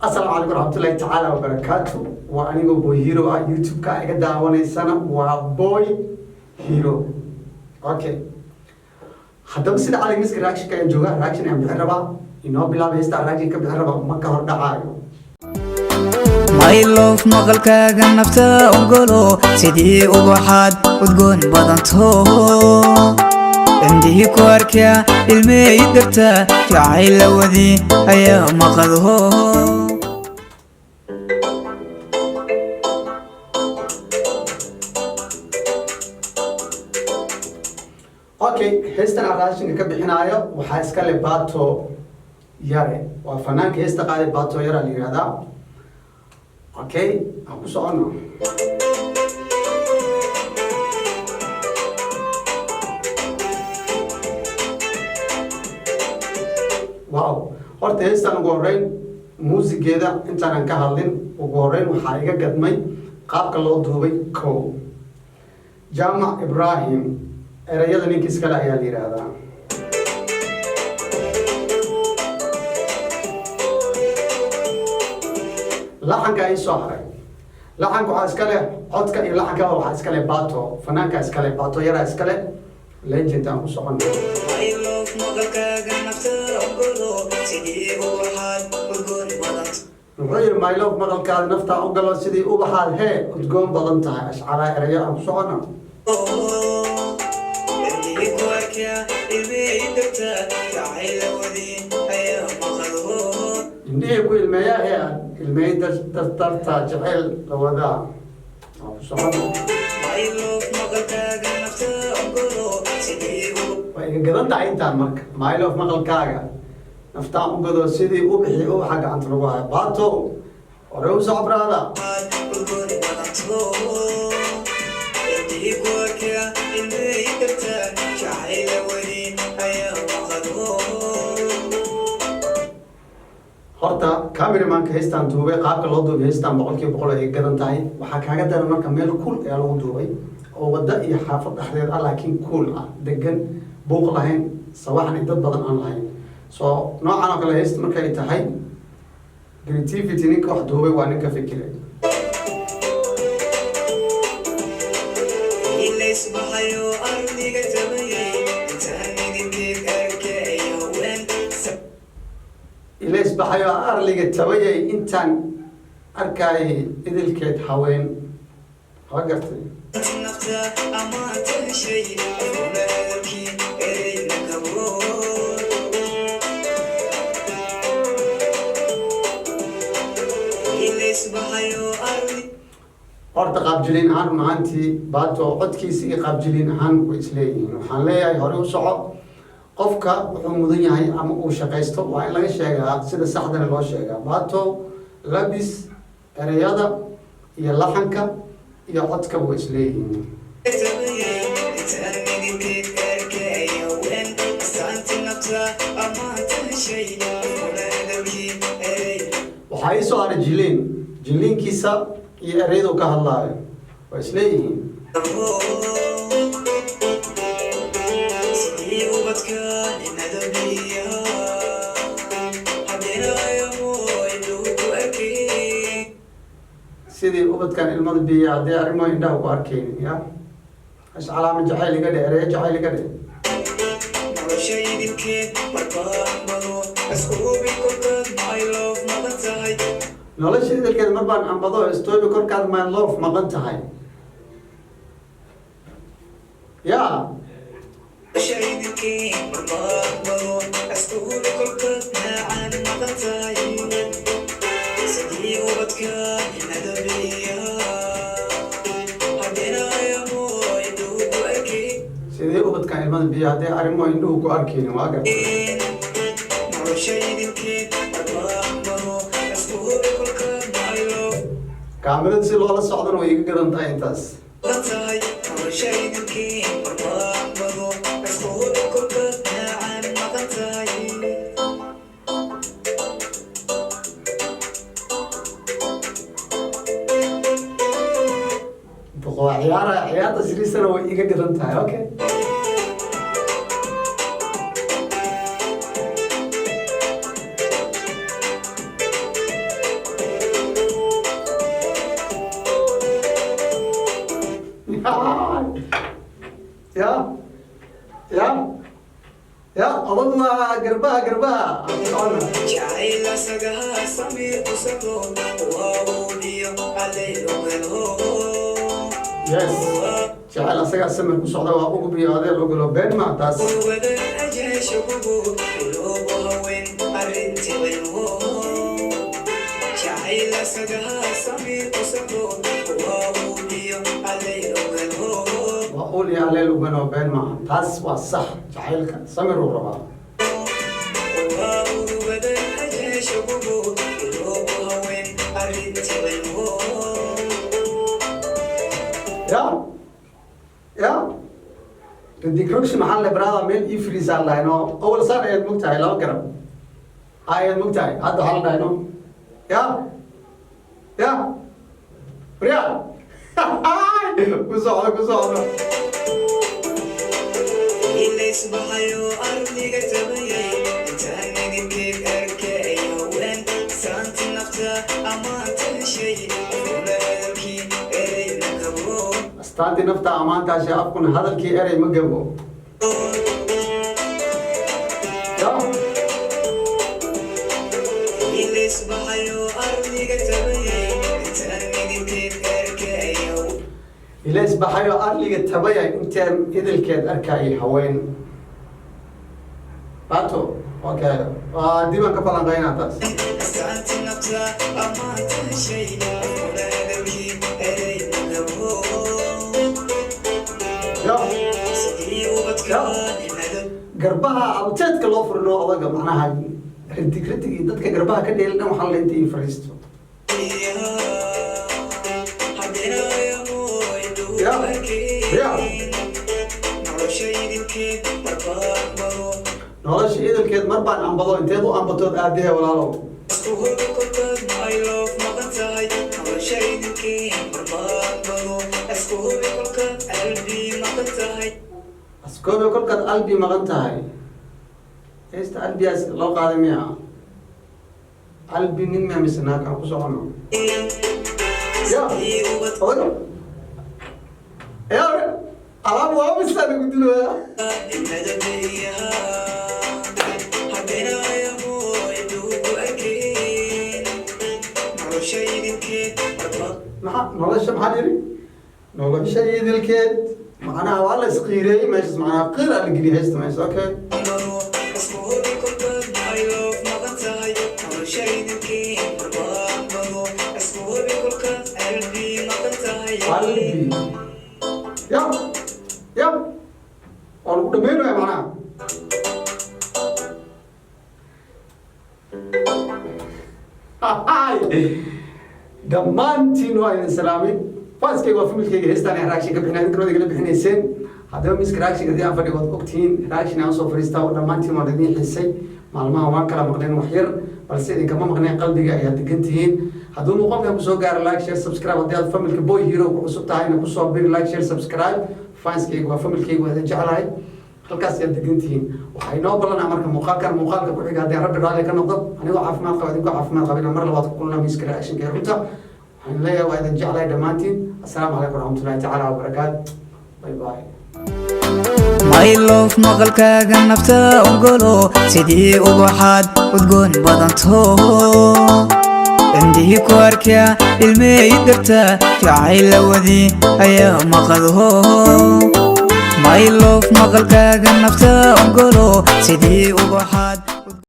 Asalaamu calaykum waraxmatullaahi tacaala wabarakaatu. Waa anigoo Boy Hero ah. YouTube-ka iga daawanaysana waa Boy Hero. Okay, haddaba sida cali miska reactionka ayaan joogaa, reaction ayaan bixin rabaa. Inoo bilaaba heesta reaction ka bixin rabaa, ma ka hor dhacaayo. My love, maqalkaaga nafta ogolo, sidii ubaxaad udgoon badanto. Indihii ku arkaa ilmey darta, jacayl wadi ayaa maqado. Okay, heestan aan reactionka ka bixinaayo waxaa iska le Bato Yare. Waa fanaanka heesta qaaday, Bato Yare la yihahdaa. Okay, aan ku soconno. Wow, horta heestan ugu horreyn muusigeeda intaanan ka hadlin, ugu horreyn waxaa iga gadmay qaabka loo duubay. Co Jaamac Ibrahim, erayada ninka iskale ayaa la yidhaahdaa. Laxanka ii soo haray, laxanka waxaa iska leh, codka iyo laxankaba waxaa iska leh Bato, fanaanka iska leh, Bato Yara iska leh, legend. Aan ku socono. My love, maqalkaaga nafta ogolo, sidii ubaxaad udgoon badanto. Muxuu yihi? My love, maqalkaada naftaa u galo, sidii ubaxaad hee udgoon badan tahay. Ashcalaa erayo, aan ku socono. Indihii ku arkaa ilmey darta, jacayl wadi ayaa maqado. Indhihii ku ilmeeyaa hee ilmeey dartarta, jaceyl la wadaa. Aan ku socono. My love, maqalkaaga nafta ogolo, sidii Waa iga gadan tahay intaan marka. My love, maqalkaaga naftaan u gado, sidii ubixii ubaxa gacanta lagu hayo. Bato, hore u soco, brother. Ubaxaad udgoon badanto. Indhihii ku arkaa ilmey darta, jacayl wadi ayaa maqado. Horta cameramanka heystaan duubay, qaabka loo duubay heystaan 100% ay gadan tahay. Waxaa kaaga daran marka meel cool ayaa lagu duubay oo waddo iyo xaafad dhexdeed ah, laakiin cool ah, degan, buuq lahayn, sawaxan iyo dad badan aan lahayn. So noocan oo kale heysta markay tahay creativity, ninka wax duubay waa ninka fikiray. Ilaysbaxayo arliga tabayay intaan midibkeed arkay haween. Ilays baxayo arliga tabayay intaan arkayay idilkeed haween. Waa gartay. Nafta amaanta heshay, afkuna hadalkii ereyna kabo. Ilaysbaxayo arli Horta qaabjiliin ahaan, run ahaantii, Baato codkiisa iyo qaabjiliin ahaan way isleeyihiin. Waxaan leeyahay hore u soco. Qofka wuxuu mudan yahay ama uu shaqaysto waa in laga sheegaa, sida saxdana loo sheegaa. Baato labis, ereyada iyo laxanka iyo codkaba way isleeyihiin. Tabayay intaan midibkeed arkay haween, astaanti nafta amaanta heshay, afkuna hadalkii erey Waxaa ii soo haray jiliin, jiliinkiisa iyo ereyadu ka hadlaayo waa isleeyihiin. Sidii ubadka inadabiya haddinaayamo indhuhu ku arkay. Sidii ubadkan ilmada biya haddii arrimo indhaha ku arkaynin ya is calaama jacayl iga dhe, ereyo jacayl iga dhe. Nolosha idilkeed marbaanbado iskuubi korkaad my love maqan tahay. Nolosha idilkeed mar baan ambado, istoobi korkaad my love maqan tahay ya. Nolosha idilkeed marbaanbado iskuubi korkaad macaan maqan tahay, sidii ubadka inadabiya haddinaayamo indhuhu ku arkay. Sidii ubadkan ilmada biya haddii arrimo indhuhu ku arkaynin. Waa gartay. Nolosha idilkeed marbaanbado iskuubi korkaad my love Kaamirada si loola socdana way iga gadan tahay intaas. maqan tahay. Nolosha idilkeed marbaanbado iskuubi korkaad macaan maqan tahay. Waa ciyaara, ciyaarta siriisana way iga gadan tahay. Okay. Odag waa garbaha, garbaha. Aan ku soconna. Jacayl asagaa samir ku socdo, waa uuliyo aleel ogalo. Yes, jecel asagaa samir ku socda, waa ugub iyo adeel ogolo. Been ma taas. Urugada ajeesha kugu iloobo haween arrintiqino. Jacayl asagaa samir ku socdo, waa uuliyo aleel ogalo. Waa ul iyo aleel ogano, been maaha taas, waa sax. Jacaylka samir uu rabaa. Waa urugada ajeesha kugu iloobo haween arrintiqino. Ya ridigroxi maxaa le, brother, meel ii friisaan lahayno. Awal saan ayaad mogtahay, laba garab ayaad mogtahay. Hadda waxaa la dhahayno ya ya riya ku socdo, ku socdo. Ilaysbahayo arliga tabayay intaan midibkeed arkay haween, saanti nafta amaanta heshay, afkuna hadalkii erey ma gabo. Astaantii nafta ammaantaashe, afkuna hadalkii erey ma gabo. Ya. Ilaysbahayo arliga tabayay intaan midibkeed arkay haween. Ilays baxayo arliga tabaya intaan idilkeed arkayay haween. Bato, okay, waa dibaan ka falanqaynaa taas. Astaanti nafta amaanta heshay, afkuna hadalkii erey ma gabo. Ya. Sidii ubadkaan inada. Garbaha aljeedka loo furino odaga, macnaha ridig ridig iyo dadka garbaha ka dheeli dhan waxaa la inta ii fariisto. Ya. Ya. Nolosha idilkeed mar baan ambado. Inteed u ambatood aadahe, walaalow? Askoobe kolkaad albi maqan tahay. Heesta albiyaas loo qaaday miya? Albi nin miya mise naag? Aan ku socono. Ya odaga ya alaab waa misaa lagu dilaya. Maxaa nolosha, maxaa yidhi? Nolosha idilkeed macnaha waa la isqiireeyey meeshas, macnaha qiir aa la geliyay heesta meesha. Okay. Qalbi ya ya waa lagu dhameynaya macnaha. Dhammaantiin waa idin salaamay, fans-kayga waa family-kayga. Heestaan ay reaction ka bixinay, idinka igala bixinayseen. Haddaba miska reaction haddii aan fadhiyo, waad ogtihiin reaction aan soo fadhiistaa oo dhammaantiin waan idin xiisay. Maalmaha waan kala maqneen wax yar, balse idinkama maqneen, qalbiga ayaad degan tihiin. Hadduu muuqaalkan kusoo gaaro, like, share, subscribe. Haddii aad family-ka Boy Hero ku cusub tahayna, kusoo bir like, share, subscribe. Fans-kayga waa family-kayga, waa idin jeclahay, halkaas ayaad degan tihiin. Waxaa inoo ballanaa marka muuqaalkan muuqaalka ku xiga, haddii Rabbi raalli ka noqdo, anigoo caafimaad qaba, idinkoo caafimaad qabina, mar labaad ku kulnaa miiska reaction-ka ee runta. Waxaan leeyahay waa idin jeclahay dhammaantiin. Assalaamu calaykum waraxmatullahi tacaala wabarakaatu. Bye bye. My love, maqalkaaga nafta ogolo, sidii ubaxaad udgoon badanto, cindihii ku arkaa ilmey darta, jacayl wadi ayaa maqadho. My love, maqalkaaga nafta ogolo, sidii ubaxaad.